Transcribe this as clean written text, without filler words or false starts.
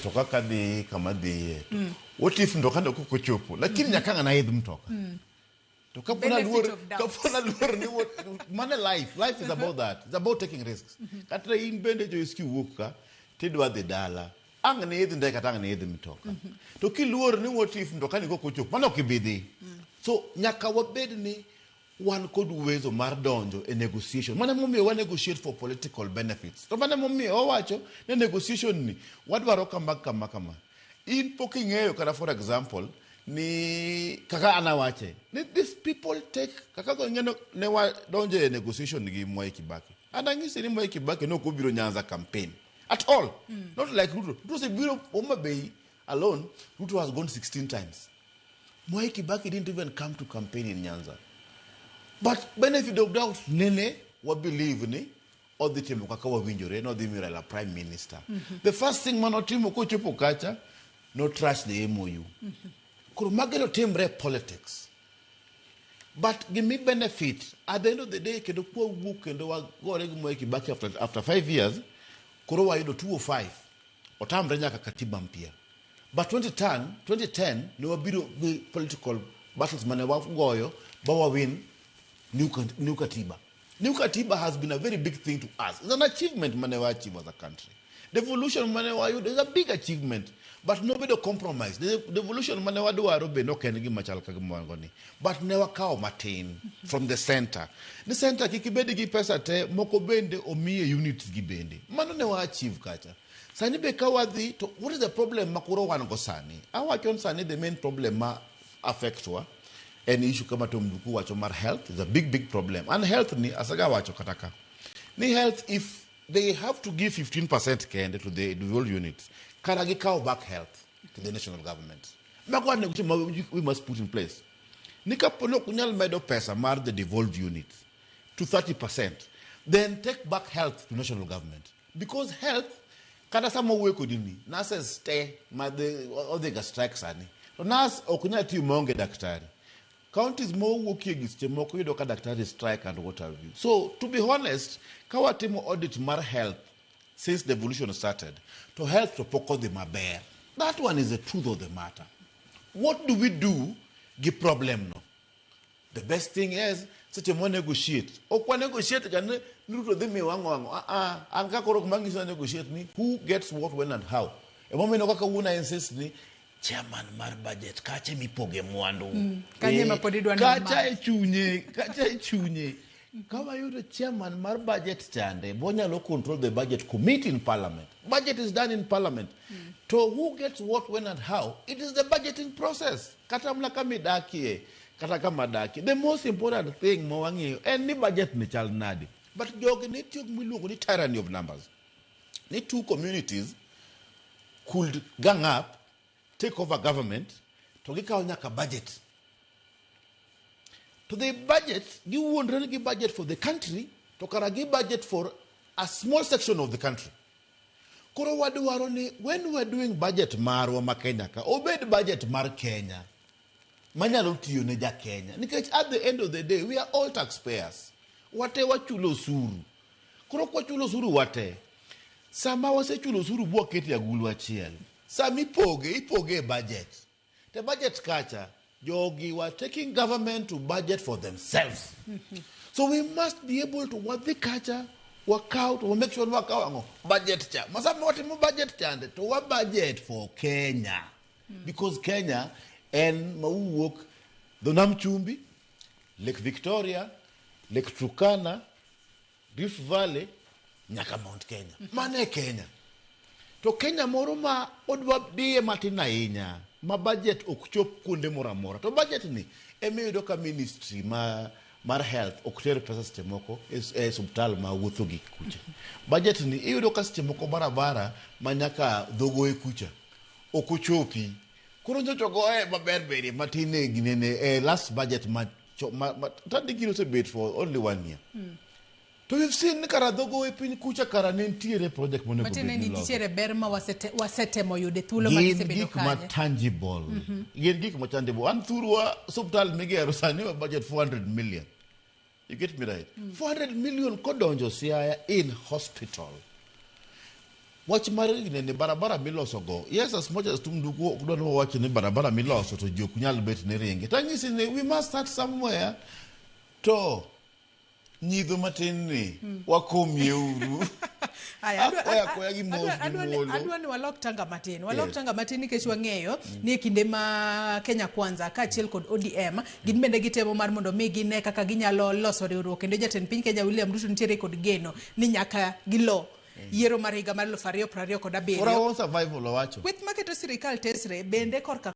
mtoka kadhi kama dhiye. What if mtoka no kok ochopo? Lakini nyaka ang' naidh mtoka. To kapo Benefit naluor, of doubt. kapo naluor ni what, mane life, life is about that. It's about taking risks. Kata in bende Joyce kiwuok ka, tidwa dhi dala. Ang' ni idh ndege kata ang' ni idh mtoka. To kiluor ni what if mtoka ni kok ochopo, mano ok ibi dhi. So nyaka wabed ni wan kod uwezo mar donjo e negotiation. Mano emomiyo wa negotiate for political benefits. To mano emomiyo wawacho ni negotiation ni wadwaro kama kama kama. In pok ing'eyo kata, for example, ni kaka an awache ni these people take kaka go ng'eno ne wadonjo e negotiation gi Mwai Kibaki. And ang'isi ni Mwai Kibaki ne ok obiro Nyanza campaign at all. Not like Ruto. Ruto osebiro Homa Bay alone, Ruto has gone 16 times. Mwai Kibaki didn't even come to campaign in Nyanza. But benefit of doubt, nene, wa believe ni odhi timo kaka wawinjore, nodhi miyo Raila prime minister. The first thing manotimo kochopo kacha, no trash the MOU. Koro magi notimre e politics. But gimi benefit at the end of the day, kendo kwawuok kendo wagore gi Mwai Kibaki after 5 years, koro wayudo 205 otamre nyaka katiba mpya. But 2010, 2010 ne wabiro gi political battles mane wagoyo ba wawin new katiba. New katiba has been a very big thing to us. It's an achievement mane wa achieve as a country. Devolution mane wayudo is a big achievement, but nobedo compromise. The devolution mane wadwaro be nok en gima chal ka gima wan go ni, but ne wakawo matin from the center. Ni center kik ibed gi pesa te, moko bende omiye units gi bende. Mano ne wa achieve kacha. Sani be ka wadhi to what is the problem ma koro wan go sani? Awacho ni sani the main problem ma affect wa en issue kama Tom Nduku wacho mar health is a big, big problem. And health ni asega wacho kata ka ni health, if they have to give 15% kende to the individual units, kara gikaw back health to the national government. Mago are negotiation ma we must put in place. Ni kapo ni ok unyal medo pesa mar the devolved units to 30%, then take back health to national government. Because health, kata sama wuoyo kodi ni, nurses te ma odhi ga strike sani. To nurse ok nyal tiyo maonge daktari. Counties mowuokie gi seche moko yudo ka daktari strike and what have you. So to be honest, ka watimo audit mar health since devolution started, to health to pok odhi maber. That one is the truth of the matter. What do we do gi problem no? The best thing is, seche mwa negotiate, ok wa negotiate ga ni Ruto dhi miyo ang'o ang'o. Ah ah, an ka koro kuma ng'iso negotiate ni who gets what, when and how. Emomiyo kaka wuon I insist ni chairman mar budget kacha mipoge mwandu. Kanyo ema pod idwa ni kacha omak. E chunye, kacha e chunye. Ka wayudo chairman mar budget chande, bonyalo control the budget committee in parliament. Budget is done in parliament. To who gets what, when and how, it is the budgeting process. Kata mana kama idakie, kata kama dakie. The most important thing ma wang'iyo en ni budget ni chal nade. But jogi ne tiyo gi miluongo ni tyranny of numbers. Ni two communities could gang up, take over government, to gikawo nyaka budget. To the budget, giwuondre ni gi budget for the country, to kara gi budget for a small section of the country. Koro wadwaro ni when we are doing budget marwa ma Kenya ka, obed budget mar Kenya manyalo tiyo ne ja Kenya. Nikech at the end of the day, we are all taxpayers. Wate wachulo osuru. Koro kwachulo osuru wate, sama wasechulo osuru bwakete e agulu achiel, sama ipoge, ipoge e budget. The budget kacha, jogi were taking government to budget for themselves. So we must be able to wadhi kacha, wakaw, to make sure wakaw ang'o budget cha. Masama watimo budget chande, to wa budget for Kenya. Because Kenya en mawuok dho nam chumbi, Lake Victoria, Lake Turkana, Rift Valley, nyaka Mount Kenya. Mano e Kenya. To Kenya moro ma odwa diye matin ahinya, ma budget ok chop kuonde moro amora. To budget ni ema iyudo ka ministry ma mar health ok ter pesa seche moko e osiptal ma wuotho gi kucha. Budget ni iyudo ka seche moko barabara ma nyaka dhogoe kucha ok ochopi. Koro nyocha ogoye maber berie matin e ginene e last budget ma tandi gino osebet for only one year. To we've seen ni kara dhogoe piny kucha kara ne nitiere project monego bed Matiende ni ni iloso. nitiere ber ma wasetemo yudo e thuolo ma Gin gisebedo gik ma kanye. tangible. Gin gik ma tangible. An thurwa osiptal migero sani wa budget 400 million. You get me right? 400 million kodonjo Siaya in hospital. Wach mar nene barabara miloso go. Yes, as much as Tumduku ok dwa ni wawach ni barabara miloso to ji ok nyal bet ni ringe. Tanyisi ni we must start somewhere. To nyidho matin ni wakomie uru. Aya, Akwayo akwaya gi mos gi muolo. Adwa ni walok tanga matin. Walok Yes. tanga matin nikech wang'eyo ni e kinde ma Kenya Kwanza kaachiel kod ODM gin bende gitemo mar mondo mi gine kaka ginyalo loso riwruok kendo jatend piny Kenya William Ruto nitiere kod geno ni nyaka gilo yiero mar higa mar For 2027. our own survival owacho. Kweth maketo sirikal tesre bende korka